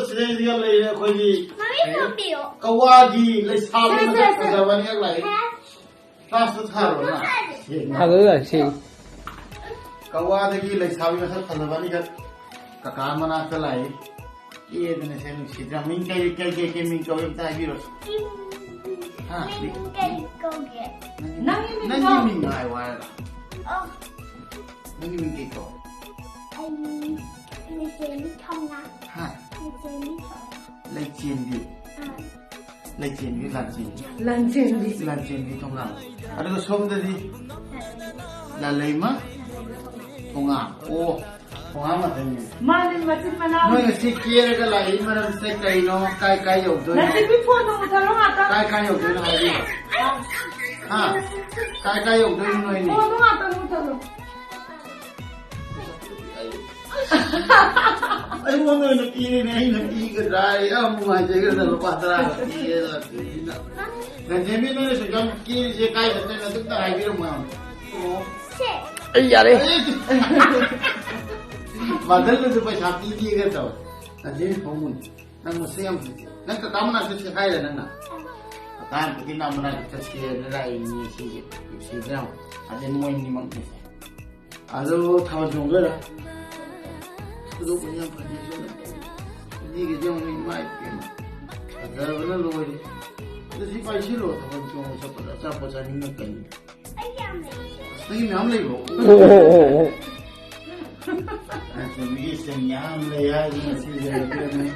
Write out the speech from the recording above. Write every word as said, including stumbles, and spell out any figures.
ꯁꯤꯗꯩꯁꯤꯒ ꯂꯩꯔꯦ ꯑꯩꯈꯣꯏꯒꯤ ꯃꯃꯤ ꯐꯝꯕꯤꯌꯣ꯫ ꯀꯋꯥꯒꯤ ꯂꯩꯁꯥꯕꯤ ꯁꯦ, ꯁꯦ, ꯃꯁꯛ ꯁꯦ꯫ ꯐꯖꯕ ꯑꯅꯤꯈꯛ ꯂꯥꯛꯏ꯫ ꯍꯦ꯫ ꯀ꯭ꯂꯥꯁꯇ ꯊꯥꯔꯣ ꯅꯪ꯫ ꯊꯥꯗꯦ꯫ ꯊꯥꯗꯣꯛꯑꯒ ꯁꯤ꯫ ꯀꯋꯥꯗꯒꯤ ꯂꯩꯁꯥꯕꯤ ꯃꯁꯛ ꯐꯖꯕ ꯑꯅꯤꯈꯛ ꯀꯀꯥ ꯃꯅꯥꯛꯇ ꯂꯥꯛꯏ꯫ ꯀꯦꯗꯅ ꯁꯦ ꯅꯨꯡꯁꯤꯗ꯭ꯔꯥ? ꯃꯤꯡ ꯀꯩ, ꯀꯩ, ꯀꯩ, ꯀꯩ ꯃꯤꯡ ꯀꯧꯏ ꯑꯝꯇ ꯍꯥꯏꯕꯤꯔꯣ꯫ ꯍꯥ? ꯃꯤꯡ ꯀꯩ ꯀꯧꯒꯦ? ꯅꯪꯒꯤ, ꯅꯪꯒꯤ ꯅꯪꯒꯤ ꯃꯤꯡ ꯃꯤꯡ ꯍꯥꯏꯌꯨ ꯍꯥꯏꯔꯒ꯫ ꯑꯣ꯫ ꯅꯪꯒꯤ ꯃꯤꯡ ꯀꯩ ꯀꯧ? ꯑꯩ ꯂꯩꯆꯦꯟꯕꯤ ꯊꯣꯡꯉꯥ꯫ ꯍꯥ? ꯂꯩꯆꯦꯟꯕꯤ ꯊꯣꯡꯉꯥ꯫ ꯂꯩꯆꯦꯟꯕꯤ꯫ ꯑꯥ꯫ ꯂꯩꯆꯦꯟꯕꯤ, ꯂꯥꯟꯆꯦꯟꯕꯤ꯫ ꯂꯥꯟꯆꯦꯟꯕꯤ꯫ ꯂꯥꯟꯆꯦꯟꯕꯤ ꯊꯣꯡꯉꯥ꯫ ꯑꯗꯨꯒ ꯁꯣꯝꯗꯗꯤ? ꯂꯥꯂꯩꯃ ꯊꯣꯡꯉꯥ꯫ ꯑꯣ, ꯊꯣꯡꯉꯥ ꯃꯇꯝꯅꯤ꯫ ꯃꯥꯅꯤ, ꯃꯆꯤꯟ ꯃꯅꯥꯎ꯫ ꯅꯣꯏ ꯉꯁꯤ ꯀꯦꯔꯒ ꯂꯥꯛꯏ ꯃꯔꯝꯁꯦ ꯀꯩꯅꯣ? ꯀꯥꯏ ꯀꯥꯏ ꯌꯧꯗꯣꯏꯅꯣ? ꯅꯆꯤꯟꯒꯤ ꯐꯣꯟꯗꯣ ꯃꯨꯊꯠꯂꯣ ꯉꯥꯛꯇ꯫ ꯀꯥꯏ ꯀꯥꯏ ꯌꯧꯗꯣꯏꯅꯣ ꯍꯥꯏꯕꯤꯌꯣ꯫ ꯍꯥ? ꯀꯥꯏ ꯀꯥꯏ ꯌꯧꯗꯣꯏꯅꯣ ꯅꯣꯏꯅꯤ? ꯐꯣꯟꯗꯣ ꯉꯥꯛꯇ ꯃꯨꯊꯠꯂꯣ꯫ ꯑꯩꯉꯣꯟꯗ ꯑꯣꯏꯅ ꯄꯤꯔꯦꯅꯦ, ꯑꯩꯅ ꯄꯤꯒꯗ꯭ꯔꯥ? ꯑꯩ ꯌꯥꯝ ꯅꯨꯡꯉꯥꯏꯖꯒ꯭ꯔꯦꯗ, ꯂꯨꯄꯥ ꯇꯔꯥꯒ ꯄꯤꯔꯦ ꯂꯥꯛꯄꯤꯁꯤꯅ꯫ ꯂꯟꯆꯦꯟꯕꯤ, ꯅꯣꯏꯅ ꯁꯨꯛꯌꯥꯝ ꯀꯦꯔꯤꯁꯦ ꯀꯥꯏꯗꯅꯣ? ꯑꯗꯨꯝꯇ ꯍꯥꯏꯕꯤꯔꯝꯃꯣ ꯌꯥꯝ꯫ ꯑꯣ꯫ ꯁꯦ꯫ ꯑꯩ ꯌꯥꯔꯦ꯫ ꯑꯩ ꯃꯥꯗꯜꯗꯁꯨ ꯄꯩꯁꯥ ꯄꯤꯒꯦꯒ ꯇꯧ꯫ ꯂꯟꯆꯦꯟꯕꯤ ꯐꯥꯎꯕꯅꯤ꯫ ꯅꯪ ꯃꯁꯛ ꯌꯥꯝ ꯐꯖꯩ꯫ ꯅꯪ ꯀꯀꯥ ꯃꯅꯥꯛ ꯆꯠꯁꯦ ꯍꯥꯏꯔ ꯅꯪꯅ? ꯀꯀꯥ ꯑꯝꯇꯗꯤ ꯅꯪ ꯃꯅꯥꯛ ꯆꯠꯁꯦꯅ ꯂꯥꯛꯏꯅꯤ ꯁꯤꯁꯦ꯫ ꯅꯨꯡꯁꯤꯗ꯭ꯔꯥ ꯌꯥꯝ꯫ ꯑꯗꯩ ꯃꯣꯏꯅꯤꯃꯛ ꯅꯨꯡꯁꯤ꯫ ꯑꯗꯣ ꯊꯥꯕꯜ ꯆꯣꯡꯗꯣꯏꯔꯥ? ꯊꯥꯗꯣꯛꯄ ꯌꯥꯝ ꯐꯖꯩ ꯁꯣꯝꯗ꯫ ꯃꯤꯒꯤꯗꯤ ꯑꯃꯨꯛ ꯏꯃꯥ ꯏꯄꯦꯝꯃ꯫ ꯐꯖꯕꯅ ꯂꯣꯏꯔꯦ꯫ ꯑꯗꯨ ꯁꯤ ꯄꯥꯏꯁꯤꯜꯂꯣ, ꯊꯥꯕꯜ ꯆꯣꯡꯕ ꯆꯠꯄꯗ ꯑꯆꯥꯄꯣꯠ ꯆꯥꯅꯤꯡꯉꯛꯀꯅꯤ꯫ ꯑꯁ, ꯅꯪꯒꯤ ꯃꯌꯥꯝ ꯂꯩꯕ꯭ꯔꯣ? ꯑꯣ, ꯑꯣ, ꯑꯣ, ꯑꯣ꯫ ꯑꯗꯨ ꯃꯤꯒꯤ ꯁꯦ ꯃꯌꯥꯝ ꯂꯩ ꯍꯥꯏꯗꯨꯅ ꯁꯤ ꯂꯩꯔꯛꯇ꯭ꯔꯦꯅꯦ꯫